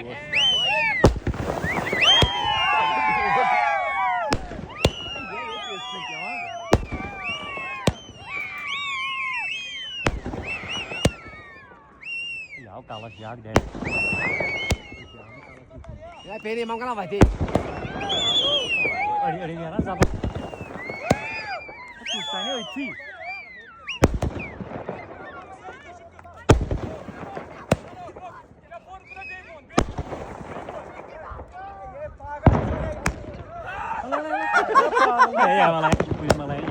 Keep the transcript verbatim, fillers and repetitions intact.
یہِ آو کَلَس جَگ ڈیڈ۔ ہے، پیٚیہِ نہٕ یِمَن کَران وَتھِ۔ أڑۍ، أڑۍ نیران زَبر۔ کُس تانۍ أتھی۔ ہے، یہِ مَلایہِ، یہِ مَلایہِ۔